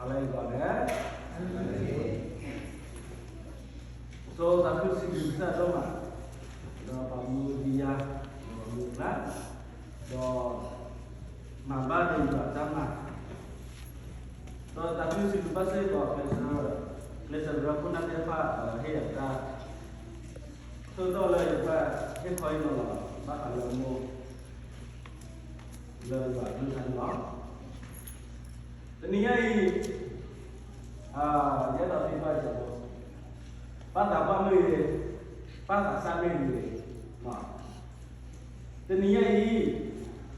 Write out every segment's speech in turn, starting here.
လၢယဂီၢ်န့ၣ်, ဆိသးခုစံးဘျုးကစၢ်ဒိၣ်မး, ဒီးပှၤမူဒံးယၤ, ဒီးပှၤမူကျါ, ဒီးမၤဘၣ်ဒံးယွၤတၢ်မၤ, ဒီးသးခုစံးဘျုးဘၣ်စ့ၢ်ကီး ကျဲးစၢး, ကျဲးစၢးကရၢခိၣ်နၢ်သ့ၣ်တဖၣ် ဟ့ၣ်ယၤတၢ် ဆၢကတီၢ်လၢယဘၣ်ဟ့ၣ်ခီဟ့ၣ်နီၤလီၤ ဘၣ်ဃးလၢမိၢ် လၢယွၤအကလုၢ်ကထါန့ၣ်လီၤ. တနံၤညါအံၤ, ယအဲၣ်ဒိးသံကွၢ်စ့ၢ်ကီး, ပၢ်သးပှၢ်မ့ၢ်ဂ့ၤ, ပၢ်သးစၢ်မ့ၢ်ဂ့ၤ, တနံၤညါအံၤ,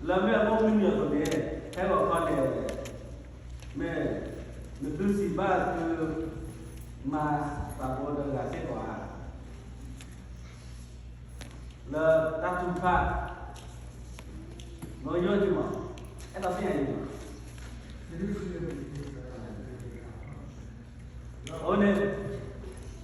လၢမ့ၢ်အမိၢ်မုၢ်နံၤအသိးန့ၣ်, ဟဲလီၤခီန့ၣ်, မ့ၢ်, နသုစံးဘၣ်သု မၤသးဖိတဂၤစ့ၢ်ကီးဧါ လၢတၢ်ထုကဖၣ်, မ့ၢ်ယိၣ်တမး, အဲၣ်ဒိးသ့ၣ်ညါအံၤမး, အဃိန့ၣ်,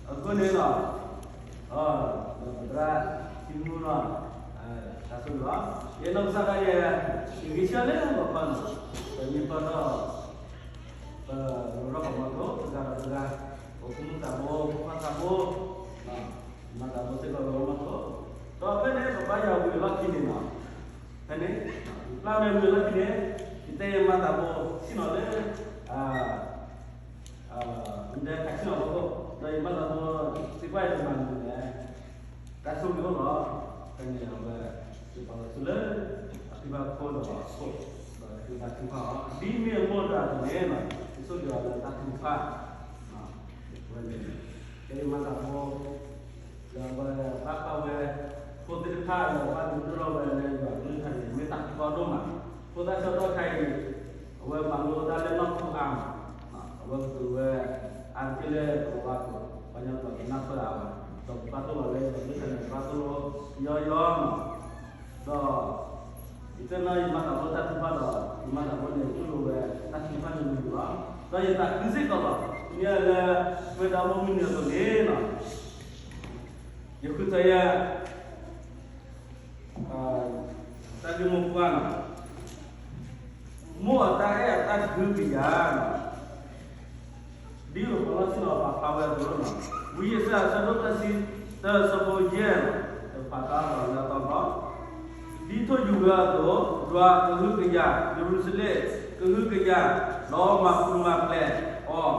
အဃိန့ၣ်လီၤ, ဒီးပသရၣ်ထံမူလီၤ, တၢ်ဆိၣ်ဂ့ၤလီၤ, ယနီၢ်ကစၢ်ဒၣ်ယဲ, ယဂံၢ်ဆၢလၢပဖီနီၤ, ပမ့ၢ်ပၢၢ်ထီၣ် ပရၢၢ်ကမီၤကျိ တဂၤဒီးတဂၤ, ပဖိမုၣ်သးဘိ ဖိခွါသးဘိ, မၤသးဘိစ့ၢ်ကီးလၢပရၢၢ်ကမီၤကျိ, ဒီးဖဲန့ၣ် ပဘါယွၤဝံၤအလီၢ်ခံန့ၣ်လီၤ, ဖဲန့ၣ်, ပျၢ်ဝဲဝံၤအလီၢ်ခံန့ၣ်, ယတဲယမၤသးဘိ ဆ့ၣ်နီၤလၢ, မ့ၢ်တဲခးဆ့ၣ်နီၤဖီခိၣ်, ဒီးယမၤသးဘိ သံကွၢ်ယတမၤန့ၣ်လဲၣ် တၢ်ဆိၣ်ဂ့ၤအိၣ်လီၤ, ဖဲန့ၣ်အဝဲ, ယပာ်လီၤဆူလၢ, အဖံဘၣ်ခိၣ်ဒီးအခိၣ်, ဒီးယတၢ်ထုကဖၣ်အီၤ, ဒ်မ့ၢ်အမိၢ်တဂၤအသိးန့ၣ်, ယဆိၣ်ဂ့ၤအီၤလၢတၢ်ထုကဖၣ်, ဝဲန့ၣ်, ကဲယမၤသးဘိ, လၢအဝဲဘၣ်ဃးဝဲ, ဖိသ့ၣ်တဖၣ်လၢအဘၣ်ဒုးဒိၣ်ထီၣ်ဝဲလၢယွၤကလုၢ်ကထါန့ၣ် မ့ၢ်တၢ်ကီဒိၣ်မး, ဖိသၣ်ဆၢကတီၢ်ခဲအံၤ, အဝဲမၤလိတၢ်လၢနီၢ်ခိအါမး, အဝဲကတိၤဝဲ, အါတက့ၢ်လၢပဝဲ, ပှၤကညီကျိာ်ကနၢ်ပၢၢ်အါမး, ဒီးပဘၣ်သိၣ်လီၤလၢယွၤကလုၢ်ကထါန့ၣ် ပဘၣ်သိၣ်လိယီယီမး ဒီး, ယတဲနီၢ်ယမၤသးဘိတၢ်ထုကဖၣ်ဒီး, ယမၤသးဘိန့ၣ်တူၢ်လိာ်ဝဲတၢ်ထုကဖၣ်န့ၣ်မ့ၢ်လီၤ, ဒီးယသးခုစ့ၢ်ကီးလီၤ, မ့ၢ်လၢ, မ့ၢ်ဒၣ်မိၢ်မုၢ်နံၤအသိးန့ၣ်လီၤ, ယဃုထၢယဲ တၢ်ဂ့ၢ်မိၢ်ပှၢ်န့ၣ်, မိၢ်အတၢ်အဲၣ်အတၢ်ကဟုကယာ်န့ၣ်, ဒ်သိးပလီၢ်ဆ့ၣ်နီၤပာ်ဖျါဝဲအသိးလီၤ, ဝံယၡါယၤအဆၢဒိၣ်တဆံတၢ အဆၢဖိယဲၢ်န့ၣ်, တဖးတၢ်လီၤလၢအသီလီၤ, ဒ်ထိၣ်ယူၤဝဲအသိး, ယွၤကဟုကယာ်ယရူၤၡလ့ၣ်, ကဟုကယာ်, ဒီးမၤပူၤမၤဖျဲးအီၤ,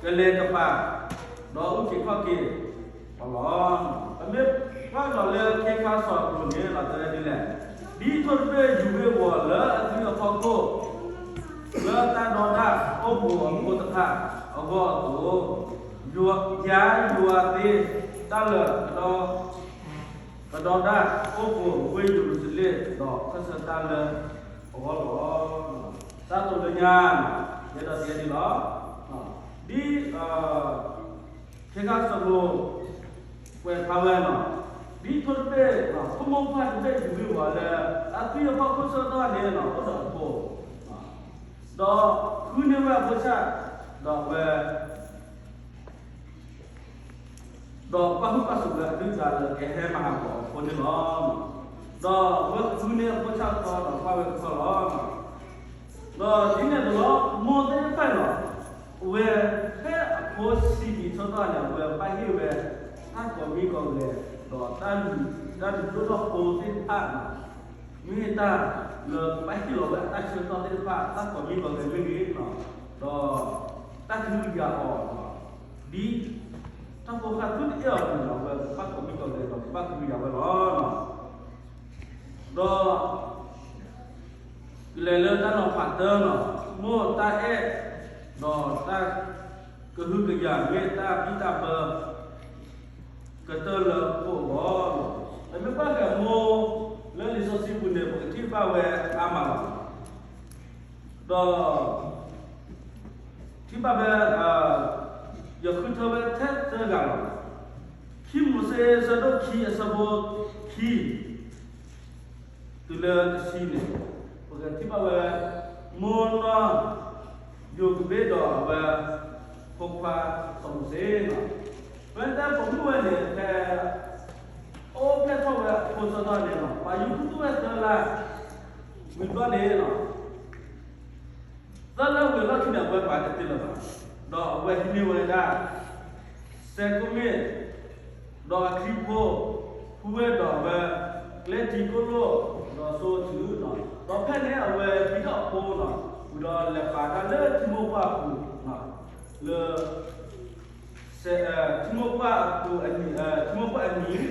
ကလဲၤကပၤ, ဒီးအုၣ်က့ၤခီၣ်က့ၤအီၤလီၤ. ပမ့ၢ်ကွၢ်ဒီးလၢခဲခါစီၤအကျိၤန့ၣ် လီၤတဲဝဲဒ်လဲၣ်, ဒ်ထိၣ်တဘ့ၣ်ယူၤဂ့ၢ်ဝီၤလၢအသွံၣ်အဖီခိၣ်, လၢတၢ်ဒီဒၣ်အိၣ်ဘူးအဖိတဖၣ်အဂီၢ်အသိး, ယၤယွၤသ့တၢ်လၢာ် ကဒီဒၣ်အိၣ်ဘူးဝ့ၢ်ယရူၤၡလ့ၣ် ဒီးခၢၣ်ဆၢတၢ်လၢအဂီၢ်လီၤ. တၢ်သိၣ်လၢညါ, ယဲဒၣ်တဲဒ်လီၤ, ဒ်, ခဲခါစီၤအကျိၤ ကွဲးဖျါဝဲန့ၣ်, ဒ်ထိၣ်တဘ့ၣ်, ဖိမုၣ်ဖိခွါတဘ့ၣ်ယူၤဂ့ၢ်ဝီၤလၢ အသွံၣ်အဖီခိၣ်ဆၢကတီၢ်န့ၣ် အိၣ်ဒီးအဖိ, ဒီးဃုန့ၢ်ဝဲအဖိဆၣ်, ဒီးအဝဲ ဒီးပာ်ဃုာ်ပာ်စူၣ်ဝဲအဒုၣ်ဒါလၢကဟဲမၤဟးဂီၤအဖိန့ၣ်လီၤ. ဒီးအဝဲဃုန့ၢ်အဖိဆၣ်တခီဒီးကွၢ်ဝဲတခီလီၤ. ဒီးဒ်န့ၣ်အသိးလီၤ မိၢ်သ့ၣ်တဖၣ်န့ၣ်, အဝဲဖဲအဖိဆံးဒံးဆၢကတီၢ်န့ၣ် အဝဲပာ်ဟ့ၣ်ဝဲ တၢ်ကိးမံၤကိးဂဲၤ, ဒီးတၢ်လုၢ်ဒိၣ်ထီၣ်ဖိသ့ၣ်တဖၣ်န့ၣ်, မ့ၢ်တၢ်လၢကဘၣ်ဟ့ၣ်လီၤဝဲအတၢ်ဆၢကတီၢ်သ့ၣ်တဖၣ် တၢ်ကိးမံၤကိးဂဲၤမ့ၢ်ဂ့ၤ, ဒီး တၢ်ကဟုကယာ်အီၤ, ဒ်တၢ်ဖိဃၢ်သူတအဲၣ်အီၤန့ၣ် အဝဲကဘၣ်ကိးမံၤကိးဂဲၤဒီးကဘၣ်ကဟုကယာ်ဝဲလီၤ. ဒီး ကလဲၤလၢတၢ်နီၤဖးတၢၢ်န့ၣ်, မိၢ်တၢ်အဲၣ်, ဒီးတၢ်ကဟုကယာ်မ့ၢ်တၢ်ဘံၣ်တၢ်ဘၢ ကတၢၢ်လၢအခိၣ်အဂီၢ်လီၤ. ပမ့ၢ်ကွၢ်ဃဲၤမိၢ်လၢလံာ်စီဆှံပူၤန့ၣ် ပကထံၣ်ဘၣ်ဝဲအါမးလီၤ. ဒီး ထံၣ်ဘၣ်ဖဲ ယဃုထၢဝဲထဲသၢဂၤလီၤ. ခံမိၤၡ့ အဆၢဒိၣ်ခံ အဆၢဖိခံ တုၤလၢတဆံန့ၣ်, ပကထံၣ်ဘၣ်ဝဲ မိၢ်နီၢ်ယိၤကဘ့ၣ်ဒီးအဝဲ ဖိခွါစီၤမိၤၡ့န့ၣ်, ဖဲတၢ်ပိာ်မုၣ်ဝဲန့ၣ် ဖဲ အိၣ်ဖျဲၣ်ထီၣ်ဝဲအဖိဆၢကတီၢ်န့ၣ်လီၤ. ပှၤယူၤဃုသူၣ်ဝဲသၢလါ ဝံၤဘျီန့ၣ်လီၤ. တၢ်လၢဝံၤအလီၢ်ခံန့ၣ် အဝဲပာ်တသ့လၢၤဘၣ်, ဒီးအဝဲဟံးန့ၢ်ဝဲဒၣ် စဲးကိးမ့ၣ် ဒီးအချံဖိ ဖှူဝဲဒီးအဝဲ ကျဲတံၤကိၣ်လိၣ် ဒီးစိအထူးလီၤ. ဒီးဖဲန့ၣ်အဝဲဟံးထီၣ်အဖိလီၤ, ဝံၤဒီးလဲၤပာ်တၢ်လၢထံမိၢ်ပှၢ်အပူၤလီၤ, လၢ ထံမိၢ်ပှၢ်အပူၤအနံၤ, ထံမိၢ်ပှၢ်အနံၤလီၤ. ဒီး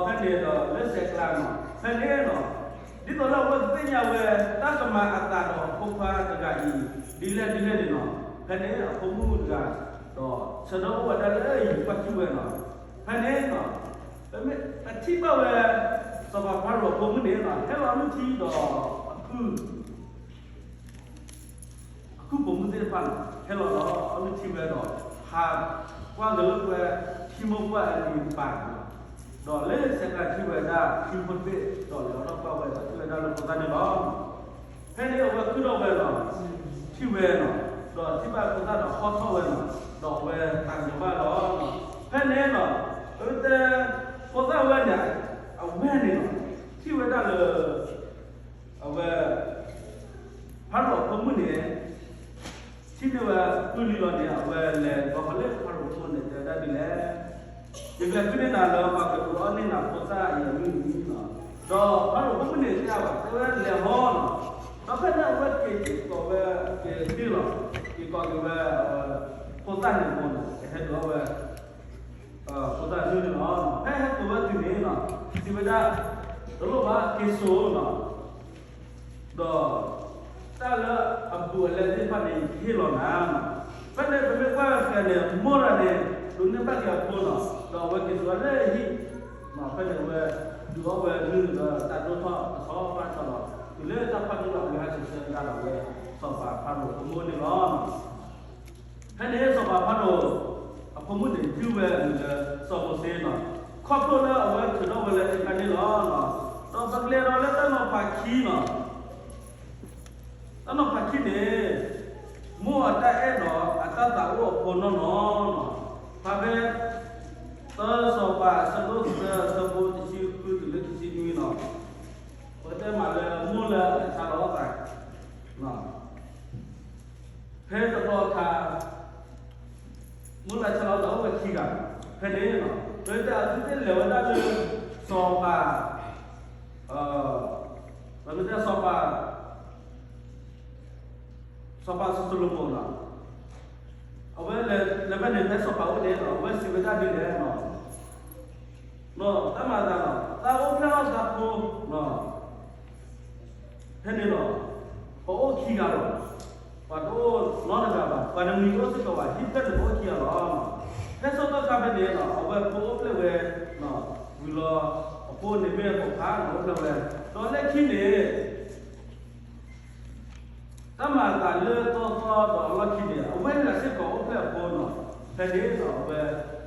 ဖဲန့ၣ်ဒီးလၢစဲးကျါလီၤ. ဖဲန့ၣ်လီၤ, ဒ်သိးလၢအဝဲကသ့ၣ်ညါဝဲ တၢ်ကမၤအသးဒီးအဖိခွါတဂၤအံၤ ဒ်လဲၣ်ဒ်လဲၣ်န့ၣ်လီၤ. ဖဲန့ၣ်အဖိမုၣ်တဂၤ ဒီးဆၢထၢၣ်အိၣ်ဝဲဒၣ်လၢအဟံၣ်ကွၢ်ထံၣ်ဝဲလီၤ. ဖဲန့ၣ်လီၤ, ပမ့ၢ်ပထံၣ်ဘၣ်ဝဲ စီၤပၤဖၤရိၤအဖိမုၣ်န့ၣ်လီၤ, ဟဲလီၤလုၢ်ထံဒီး အခုၣ်ပိာ်မုၣ်သ့ၣ်တဖၣ်န့ၣ် ဟဲလီၤဒီးအလုၢ်ထံဝဲဒီး ဟးကွၢ်က့ၤလၢပှဲၤထံမိၢ်ပှၢ်အနံၤတပၤ, ဒီးလၢစဲးကျါထံၣ်ဝဲဒၣ်ထံဖိတဘ့ၣ် ဒီးလဲၤအီၣ်ထီၣ်ကွၢ်ဝဲဒီးထံၣ်ဝဲဒၣ်လၢဖိသၣ်န့ၣ်လီၤ. ဖဲန့ၣ်အဝဲကုၣ်ထီၣ်ဝဲလီၤ, ထံၣ်ဝဲလီၤ, ဒီးထံၣ်ဘၣ်ဖိသၣ်ဒီးဟီၣ်ထီၣ်ဝဲလီၤ, ဒီးအဝဲသးကညီၤဘၣ်လီၤ. ဖဲန့ၣ်လီၤ, ပတဲ ဖိသၣ်ဝဲန့ၣ် အဝဲန့ၣ်လီၤ, ထံၣ်ဝဲဒၣ်လၢ အဝဲ ဖၤရိၤအဖိမုၣ်န့ၣ် ထံၣ်န့ၢ်ဝဲအကုၢ်လံလီၤန့ၣ် အဝဲလဲၤဒီးဖီလ့ၣ်ဖၤရိၤအဖိမုၣ်န့ၣ် တဲဝဲဒၣ်ဒ်လဲၣ်, ယကလဲၤဃုန့ၢ်နၤလၢပှၤကဒုးအီၣ်န့ၢ်နၤဖိသၣ်အံၤအမုၢ်နံၤလီၤ. ဒီးဖၤရိၤအဖိမုၣ်န့ၣ်တဲအီၤဘၣ်, တဲဝဲလဲၤဟီလီၤ. ဒီးဖဲန့ၣ်အဝဲက့ၤက့ၤကိးဝဲ က့ၤက့ၤလီၤ, က့ၤကိးက့ၤဝဲ ဖိသၣ်န့ၣ်အဃိန့ၣ် ကဟဲဒုးအီၣ်ဝဲ ဖိသၣ်အမုၢ်န့ၣ်လီၤ. ဖဲဟဲကိးဝဲတုၤန့ၣ်လီၤ, စံးဝဲဒၣ် တလိၣ်ဘၣ်က့ၤစိာ်လီၤ, ဒီး တၢ်လၢအဘူးအလဲသ့ၣ်တဖၣ်န့ၣ် ယကဟ့ၣ်လီၤနၤလီၤ. ဖဲန့ၣ်ပမ့ၢ်ကွၢ်ဃဲၤန့ၣ် မိၢ်တဂၤန့ၣ် ဒိးန့ၢ်ဘၣ်က့ၤအဖိလီၤ, ဒီးအဝဲက့ၤစိာ်ဝဲလၢဟံၣ်, ဖဲန့ၣ်အဝဲ ဒုးအီၣ်ဝဲမုၢ်ဒီးတၢ်ဒိၣ်ထီၣ်အထီဘၣ်ထီလီၤ. တုၤလၢတၢ်ဖးဒိၣ်ဒီးအဝဲဟဲစိာ်ဆၢကဒါဒီးဝဲ စီၤပၤဖၤရိၤအဖိမုၣ်န့ၣ်လီၤ. ဖဲန့ၣ်စီၤပၤဖၤရိၤ အဖိမုၣ်န့ၣ် ယုၢ်ဝဲအမံၤလၢစီၤမိၤၡ့လီၤ. ခီဖျိလၢအဝဲထုးထီၣ်ဝဲလၢအ့ဖးန့ၣ်လီၤ. ဒီးပကလဲၤဒီးလၢတၢ်နီၤဖးခံလီၤ. တၢ်နီၤဖးခံန့ၣ် မိၢ်အတၢ်အဲၣ်ဒီးအတၢ်သးအိၣ်အဖိနီၢ်နီၢ်လီၤ. ဖဲဖဲ သၢစီၤပၤအဆၢဒိၣ်သၢ အဆၢဖိတဆံဃုတုၤလၢခံဆံနွံလီၤ. ပကတဲမးလၢမိၢ်လၢအဆါလီၤအသး ဖဲတဘျီအခါ မိၢ်လၢဆါလီၤသးအိၣ်ဝဲခံဂၤ, ဖဲန့ၣ်လီၤ ပတဲအသုသ့ၣ်လဲၤဝဲဒၣ်လၢ စီၤပၤ, ပတဲစီၤပၤ, စီၤပၤစီၤၡလိၤမိၣ်လီၤ. အဝဲလဲၤဖဲန့ၣ် ဖဲစီၤပၤအိၣ်န့ၣ်လီၤ အဝဲစံးဝဲဒၣ်ဒ်လဲၣ်လီၤ. တၢ်မၤအသးလီၤ သးအိၣ်ဖျဲၣ်ထီၣ်သးဖိလီၤ. ဖဲန့ၣ်လီၤ ပအိၣ်ခံဂၤလီၤ. ပှၤတအိၣ်နီတဂၤဘၣ် ပှၤတမှံၤတအိၣ်စ့ၢ်ကီးဘၣ် ဟံၣ်ဖျဲၣ်န့ၣ်ပအိၣ်ခံဂၤလီၤ. ဖဲဆၢကတီၢ်ခါဖဲန့ၣ်လီၤ အဝဲဖိအိၣ်ဖျဲၣ်ဝဲ ဝံၤလီၤ အဖိန့ၣ်မ့ၢ်ပိာ်ခွါလီၤအိၣ်ဖျဲၣ်ဝဲ ဒီးလၢခံန့ၣ် တၢ်မၤအသးလၢသီသီဒီးအလီၢ်ခံန့ၣ် အဝဲတဂၤစ့ၢ်ကီးအိၣ်ဖျဲၣ်အဖိလီၤ. ဖဲန့ၣ်လီၤအဝဲ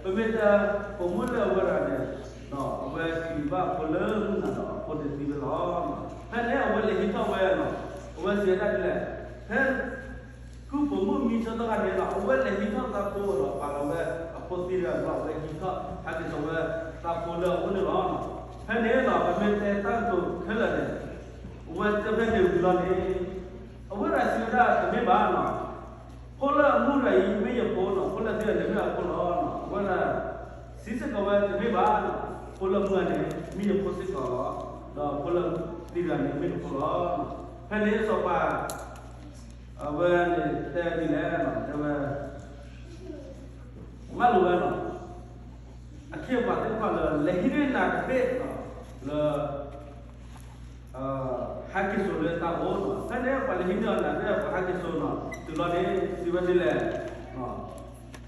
ပမ့ၢ်တဲ ပိာ်မုၣ်လၢအဝဲတဂၤန့ၣ် အဝဲဟံးဘၣ်အဖိလၢမုၢ်နၤဒီးအဖိန့ၣ်သံဝဲလီၤ. ဖဲန့ၣ်အဝဲလဲၤဟံးထီၣ်ဝဲလီၤ. အဝဲစံးဝဲဒၣ်ဒ်လဲၣ်, ဖဲ ကုၢ်ပိာ်မုၣ်မံဆၢကတီၢ်ခါန့ၣ်လီၤ အဝဲလဲၤဟံးထီၣ်သးဖိဒီးပာ်လီၤဝဲအဖိသံတဂၤဒီး အဝဲဟံးထီၣ်ဟဲက့ၤစိာ်ဝဲသးဖိလၢအအိၣ်န့ၣ်လီၤ. ဖဲန့ၣ်လီၤ ပမ့ၢ်တဲတၢ်ကတိၤခဲလၢာ်န့ၣ် အဝဲတဲဖဲန့ၣ်ဝံၤလီၤန့ၣ် အဝဲဒၣ်စံးဝဲဒၣ်တမ့ၢ်ဘၣ်လီၤ. ဖိလၢအမူတဂၤအံၤမ့ၢ်ယဖိလီၤ, ဖိလၢသံတဂၤန့ၣ်မ့ၢ်အဖိလီၤ. အဝဲဒၣ် စံးစ့ၢ်ကီးဝဲတမ့ၢ်ဘၣ်, ဖိလၢမူတဂၤန့ၣ် မ့ၢ်ယဖိစ့ၢ်ကီးလီၤ, ဒီးဖိလၢသံတဂၤန့ၣ်မ့ၢ်ယဖိလီၤ. ဖဲန့ၣ်စီၤပၤ အဝဲန့ၣ်တဲဒ်လဲၣ်, တဲဝဲ မၢလိာ်ဝဲလီၤ. အခ့အပှၤသ့ၣ်တဖၣ်လၢ လဲၤဟံးန့ၢ်နၤတဘ့ၣ်လီၤ, လၢ ဟဲက့ၤစိာ်လၢသးအိၣ်လီၤ. ဖဲန့ၣ်ပှၤလဲၤဟံးန့ၢ်အီၤနၤတဘ့ၣ် ပှၤဟဲက့ၤစိာ်လီၤ, တုၤလီၤန့ၣ် စံးဝဲဒ်လဲၣ် ဖဲတဲဖဲ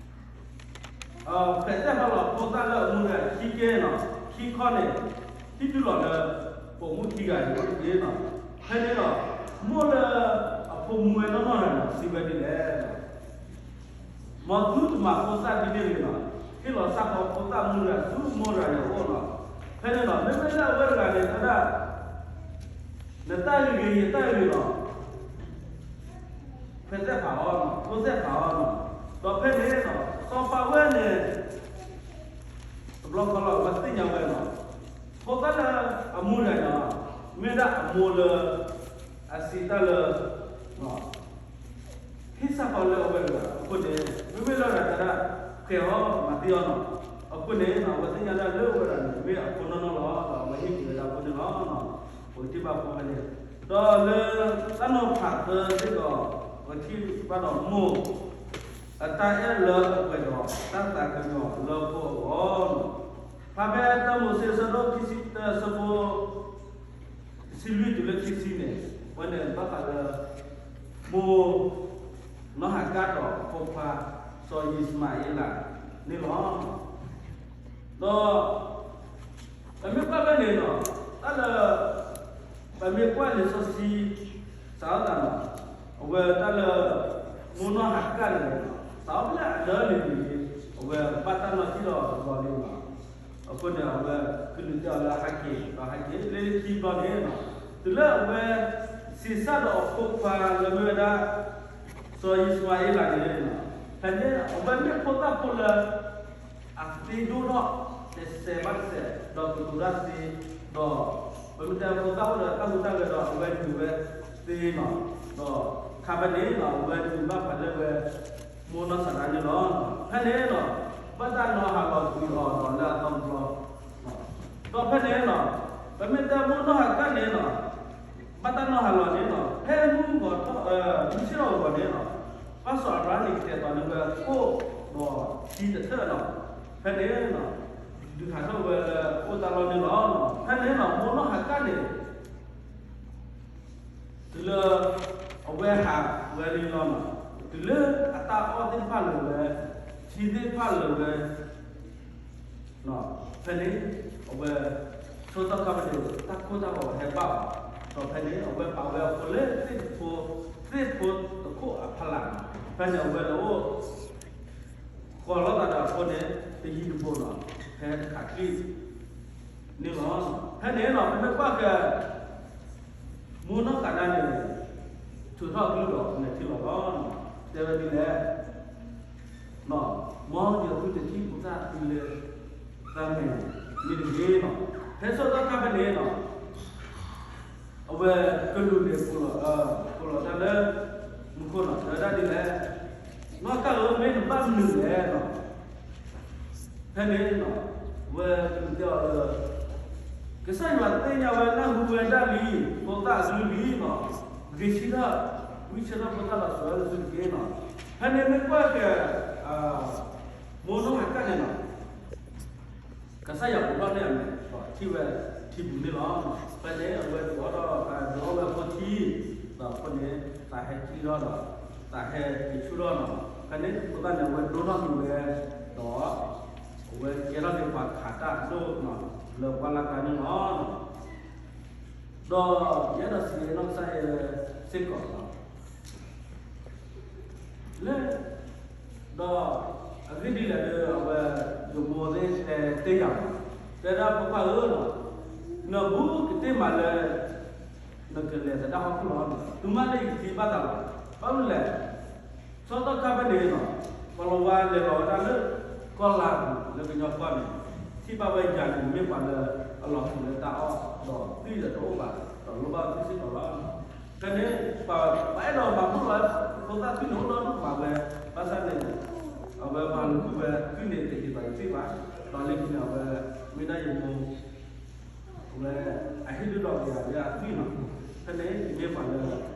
လီၤ ဖိသၣ်လၢအမူတဂၤခံကဲလီၤ, ခံခီန့ၣ် ဟံးတုၤလီၤလၢ ပိာ်မုၣ်ခံဂၤအံၤအိၣ်တက့ၢ်လီၤ. ဖဲန့ၣ်လီၤ မိၢ်လၢအဖိမူဝဲနီၢ်နီၢ်တဂၤန့ၣ် စံးဝဲဒ်လဲၣ် မ်သုတမၤဖိသၣ်ဒ်န့ၣ်တဂ့ၤလီၤ. ဟ့ၣ်လီၤစ့ၢ်ကီးဖိသၣ်မူတဂၤဆူမိၢ်တဂၤန့ၣ်အအိၣ်လီၤ. ဖဲန့ၣ်လီၤ မ့မ့ၢ်လၢအဝဲတဂၤန့ၣ် တဲဒၣ် နတၢ်ဂ့ၤဂ့ၤ ယတၢ်ဂ့ၤဂ့ၤလီၤ. ဖဲသ့ၣ်ဖးအီၤ, ဖိသ့ၣ်ဖးအီၤ, ဒီးဖဲန့ၣ်လီၤ စီၤပၤဝဲန့ၣ် တဘျီဃီလီၤ အဝဲသ့ၣ်ညါဝဲလီၤ. ဖိသၣ်လၢအမူတဂၤန့ၣ် မ့ၢ်ဒၣ်အမိၢ်လၢ အစံးတၢ်လၢ လၢ ဟ့ၣ်စးဃီၤလၢအဝဲတဂၤအဃိန့ၣ် မ့မ့ၢ်လၢတၢ်တၢ် ဖှဲးအီၤမၤသံအီၤနီၤ. အဃိန့ၣ် အဝဲသ့ၣ်ညါဒၣ်လၢအဝဲဒၣ်န့ၣ် မ့ၢ်အဖိနီၢ်နီၢ်လီၤ ဒီးအဝဲဟ့ၣ်က့ၤဝဲဒၣ်အဃိန့ၣ်လီၤ. ပကထံၣ်ဘၣ်ဖိဖဲန့ၣ် ဒီးလၢတၢ်နီၤဖးသၢစ့ၢ်ကီး ပကထံၣ်ဘၣ်ဒီးမိၢ် အတၢ်အဲၣ်လၢအပှဲၤဒီး တၢ်သးကညီၤလၢဖိအဂီၢ် ဖဲတၢမိၤၡ့အဆၢဒိၣ်ခံဆံတၢ အဆၢဖိ တဆံလွံၢ်တုၤလၢခံဆံန့ၣ် အဝဲန့ၣ်ဘၣ်ဃးလၢ မိၢ် နီၢ်ဟၤကၣ်ဒီးအဖိခွါ စီၤယံၡမၤအ့လးန့ၣ်လီၤ. ဒီး ပမ့ၢ်ကွၢ်ဖဲန့ၣ်နီၤ တၢ်လၢ ပမ့ၢ်ကွၢ်လံာ်စီဆှံ စးထီၣ်သးနီၤ အဝဲတၢ်လၢ မိၢ်နီၢ်ဟၤကၣ်န့ၣ် စးထီၣ်ဖဲလၢအဒၢးန့ၣ်န့ၣ် အဝဲဘၣ်တၢ်နီၣ်ထီၣ်ဒီးအဘျီန့ၣ်လီၤ. အဃိန့ၣ် အဝဲကလူးတဲအီၤလၢဟဲက့ၤ ဒီးဟဲက့ၤ လၢခံဘျီန့ၣ် တုၤလၢအဝဲ ဆံးစၢ်ဒီးအဖိခွါလၢမ့ၢ်ဝဲဒၣ် စီၤယံၡမၤအ့လးန့ၣ် ဖဲန့ၣ် အဝဲမ့ၢ်ဖိသၣ်ဖိလၢ အသ့ဒိၣ်ထီၣ် တစဲးဘၣ်တစဲး ဒီးကတိၤတၢ်သ့ ဒီး ပမ့ၢ်တဲဖိသၣ်အိၣ်ဒီးတၢ်ဟူးတၢ်ဂဲၤဒီး အဝဲနုာ်ဝဲသ့နီၤ ဒီးခါဖဲန့ၣ်နီၤ အဝဲနုာ်ဘၣ်ဖးလၢဝဲ မိၢ်နီၢ်စၤဒၤန့ၣ်လီၤ. ဖဲန့ၣ်နီၤ ဘၣ်တၢ်နီၤဟးလီၤကွံာ်အီၤဒီးလၢအသီတဘျီ ဒီးဖဲန့ၣ်နီၤ ပမ့ၢ်တဲမိၢ်နီၢ်ဟၤကၣ်န့ၣ်နီၤ ဘၣ်တၢ်နီၤဟးလီၤန့ၣ်နီၤ ဖဲမုၢ်ဂီၤထီၣ် မုၢ်ဆ့ၣ်ထီၣ်အဂီၢ်န့ၣ်နီၤ ပၢ်စီၤအၤဘြၤဟၣ်န့ၣ် ကတဲာ်တီၤန့ၢ်ဝဲခိၣ်ဒီးထံတထၢၣ်နီၤ ဖဲန့ၣ်နီၤ ဒုးဟးထီၣ်ဝဲလၢအိၣ်တၢ်လီၢ်န့ၣ်လီၤ. ဖဲန့ၣ်နီၤ မိၢ်နီၢ်ဟၤကၣ်န့ၣ် တုၤလၢ အဝဲဟးဝဲန့ၣ်လီၤနီၤ တုၤလၢအတၢ်အီၣ်သ့ၣ်တဖၣ်လၢာ်ဝဲ ထံသ့ၣ်တဖၣ်လၢာ်ဝဲ ဖဲန့ၣ် အဝဲ ဆိသီခါဖဲန့ၣ် တၢ်ကိၢ်တၢ်ဂီၤဟဲဘၣ်အီၤ ဒီးဖဲန့ၣ် အဝဲပာ်ဝဲအဖိလၢသ့ၣ်ဖိ သ့ၣ်ဖိတခိၣ်အဖီလာ်နီၤ ဖဲန့ၣ် အဝဲလၢအိၣ် ဃီၤလိာ်သးဒီးအဖိန့ၣ် တယံၤတဘူးနီၤ ဖဲတခးချံ န့ၣ်လီၤ. ဖဲန့ၣ်နီၤ ပမ့ၢ်ကွၢ်က့ၤ မိၢ်နီၢ်ဃးဒၣ်န့ၣ် ထုးထီၣ်အကလုၢ်ဒီးလဲၤထံလီၤလီၤ. တဲဝဲဒ်လဲၣ်, မ်ယသုတထံၣ်ဖိသၣ်သုလၢ သးမဲာ်န့ၣ်တဂ့ၤနီၤ. ဖဲဆိသီခါဖဲန့ၣ်နီၤ အဝဲကလူးန့ၣ် ကိးလီၤတၢ်လၢ မူခိၣ်နီၤ တဲဝဲဒၣ်ဒ်လဲၣ်, နီၢ်ကၢ်ဧၢ မ့ၢ်နဘၣ်မနုၤလဲၣ်နီၤ. ဖဲန့ၣ်နီၤ အဝဲကလူးတဲအီၤလၢ ကစၢ်ယွၤသ့ၣ်ညါဝဲနၢ်ဟူဝဲဒၣ်လံ ဖိသၣ်အကလုၢ်လံနီၤ, ဂ့ၤဆၢထၢၣ် ဝံဆၢထၢၣ်ဖိသၣ်လီၤစၢၤလၢသုတက့ၢ်နီၤ. ဖဲန့ၣ်မ့ၢ်ကွၢ်က့ၤ မိၢ်နီၢ်ဟၤကၣ်န့ၣ်နီၤ ကစၢ်ယွၤအိးထီၣ်န့ၢ်အမဲာ် ဒီးထံၣ်ဝဲထံပူၤန့ၣ်လီၤ. ဖဲန့ၣ်အဝဲဒုးအီၣ်ထီၣ် ဒုးအီၣ်ဝဲအဖိထံ ဒီးအဃိန့ၣ် သးဟဲထံၣ်ထီၣ်ဒီး သးဟဲက့ၤဆူၣ်ထီၣ်နီၤ. ဖဲန့ၣ်ဖိသၣ်န့ၣ် အဝဲဒိၣ်ထီၣ်က့ၤဝဲ ဒီး အဝဲကဲထီၣ်က့ၤပှၤခးတၢ်အဒိၣ်နီၤ လၢပှၢ်လၢ်ကျါန့ၣ်လီၤ. ဒီးယအဲၣ်ဒိးစံးက့ၤနီၢ်ကစၢ်ယွၤစ့ၢ်ကီးနီၤ လၢ ဒီးအဂ့ၢ်ဒ်လဲၣ်ဒီး အဝဲ ယမိၢ်သ့ၣ်တဲတ့ၢ်ယၤလီၤ, တဲဒၣ်ဖိခွါဧၢ, နဘူးကတ့ၢ်မးလၢ နကလဲၤသဒၣ်ဟီၣ်ခိၣ်လီၤ, တုၤမ့ၢ်လၢယကသံဘၣ်သးလီၤ. ဘၣ်မနုၤလဲၣ်, ဆီသီခါဖဲန့ၣ်နီၤ ပှၤလီၤဝါလဲၤလီၤဝဲဒၣ်လၢ ကီၢ်လါပူၤလၢကညီကီၢ်န့ၣ် ထံၣ်ဘၣ်ဝဲယၤန့ၣ် မ့ၢ်ပှၤလၢအလီၤဃံၤလၢတၢ်အီၣ် ဒီးသွံၣ်ဒီးတအိၣ်ဘၣ်, ဒီးလိၣ်ဘၣ်သွံၣ်စ့ၢ်ကီးလီၤ. ဖဲန့ၣ် ပှၤအဲၣ်ဒိးမၤဘူၣ်လီၤ ဖိသၣ်သွံၣ်န့ၣ်အိၣ်ဒီဒူၣ်မးဝဲ, ဘၣ်ဆၣ်န့ၣ် အဝဲမၤလီၤဃံၤဝဲ သွံၣ်န့ၣ်တဟ့ၣ်ဘၣ်ယသွံၣ်ဘၣ်, ဒီးလၢခံန့ၣ် အဝဲ မ့ၢ်ဒၣ်ယမိၢ် အဝဲ အဟ့ၣ်ဒုးဒီးကယၤဝဲဒၣ်အသွံၣ်နီၤ. ဖဲန့ၣ် ယမ့ၢ်ပှၤလၢ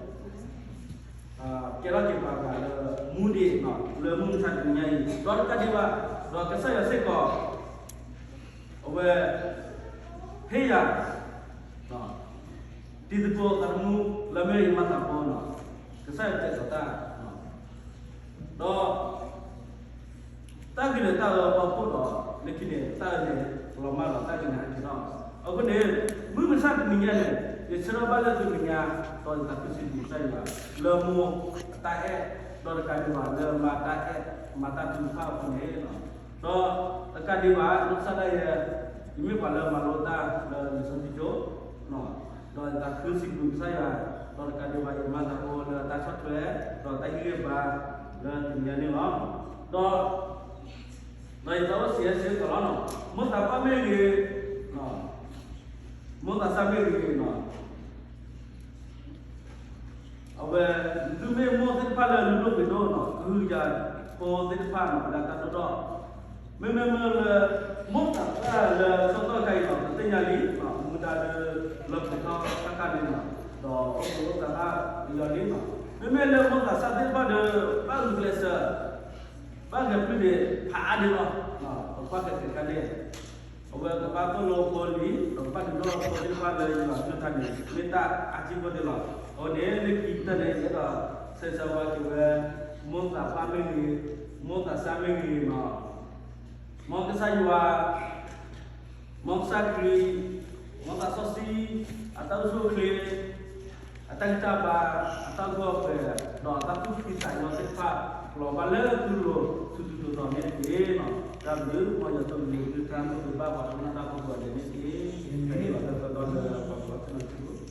ကဲထီၣ်က့ၤပှၤဂၤလၢ မူဒံးနီၤ လၢမုၢ်မဆါတနံၤညါအံၤ ဒီးတကးဒံးဘၣ် ဒီးကစၢ်ယွၤစ့ၢ်ကီး အဝဲ ဟ့ၣ်ယၤ တံၤသကိးသးသမူ လၢမ့ၢ်ယမၤသးဖိနီၤ ကစၢ်ယွၤတဲာ်ကတီၤတၢ် ဒီး တၢ်ဂ့ၤလၢတၢ်အၢပှၤဖှိၣ်ဒီး လၢခံန့ၣ် တၢ်အၢန့ၣ် လီၤမၢ်ဒီးတၢ်ဂ့ၤန့ၣ်ဟဲက့ၤထီၣ်. အဃိန့ၣ် မုၢ်မဆါတနံၤညါန့ၣ် ယဆၢထၢၣ်ဘၣ်လၢသုမဲာ်ညါ ဒီးယသးခုစံးဘျုးကစၢ်ယွၤ လၢမိၢ်အတၢ်အဲၣ် ဒီးတကးဒံးဘၣ်လၢမၤတၢ်အဲၣ် မၤတၢ်ထုကဖၣ်အဃိန့ၣ် ဒီးတကးဒံးဘၣ် နီၢ်ကစၢ်ဒၣ်ယဲ ယမ့ၢ်ပှၤလၢမၤလိတၢ်လၢလံာ်စီဆှံကၠိ ဒီးယသးခုစံးဘျုးကစၢ်ယွၤ ဒီးတကးဒံးဘၣ် ယမၤသးဖိလၢတၢ်ဆီၣ်ထွဲ ဒီးတၢ်ဟ့ၣ်ဂံၢ်ဘါလၢတနံၤညါန့ၣ်လီၤ. ဒီး ဒီးယသးအိၣ်စံးဆၢကီးလီၤနီၤ မိၢ်သးပၢ်မ့ၢ်ဂ့ၤ မိၢ်သးစၢ်မ့ၢ်ဂ့ၤနီၤ အဝဲ သုမ့ၢ်မိၢ်သ့ၣ်တဖၣ်လၢအလုၢ်ဒိၣ်ပှ့ၤဒိၣ်နီၤ ကဟုကယာ်ဖိသ့ၣ်တဖၣ်နီၤ လၢအတၢ်ဒိၣ်ထီၣ်, မ့မ့ၢ်မ့ၢ်လၢ မိၢ်သးပှၢ်လၢဆၢကတီၢ်ခဲအံၤနီၤ ပသ့ၣ်ညါလံ, မူဒါဒီး လီၤပှီၢ်ထီၣ်တၢ်ခါန့ၣ်နီၤ, ဒီးအိၣ်သးဘၣ်ပယီၤလံနီၤ, မ့မ့ၢ်လၢမိၢ်သးစၢ်သ့ၣ်တဖၣ်ဒီး ဘၣ်ဂုာ်ကျဲးစၢး ဘၣ်ဂဲၤဖျုးန့ၣ် ဖးအါဒံးလီၤ, ပကွၢ်ကဲကဲခါန့ၣ် အဝဲကဘၣ်သိၣ်လိဖိလံၤ ဒီးကဘၣ်ဒုးဒိၣ်ထီၣ်ဖိသ့ၣ်တဖၣ်လၢယွၤအကလုၢ်ကထါန့ၣ် မ့ၢ်တၢ်အါထံဖိသ့လီၤ. အဃိန့ၣ် လၢခံကတၢၢ်န့ၣ် ယအဲၣ်ဒိးဆၢဂ့ၤဆၢဝါက့ၤဝဲ မိၢ်သးပှၢ်မ့ၢ်ဂ့ၤ, မိၢ်သးစၢ်မ့ၢ်ဂ့ၤနီၤ, မ်ကစၢ်ယွၤ မ်ကစၢ်ခရံာ်, မ်သးစီဆှံ အတၢ်အိၣ်ဆူၣ်အိၣ်ချ့, အတၢ်ဂံၢ်တၢ်ဘါ, အတၢ်ဂီၢ်ပှဲၤ, ဒီးအတၢ်သူၣ်ဖှံသးညီသ့ၣ်တဖၣ် လီၤဘၣ်လၢသုလိၤဆူသုသီန့ၣ်တက့ၢ်. တၢ်ဘျုး မ်ယွၤဆိၣ်ဂ့ၤသုတၢ်မုၢ်ဂ့ၤဘၣ်ပှၤဒိကနၣ်တၢ်ဖိကိးဂၤဒဲးန့ၣ်တက့ၢ်. တၢ်ဘျုးလီၤသၢသီဒီးပှၤကိးဂၤဒဲးန့ၣ်တက့ၢ်.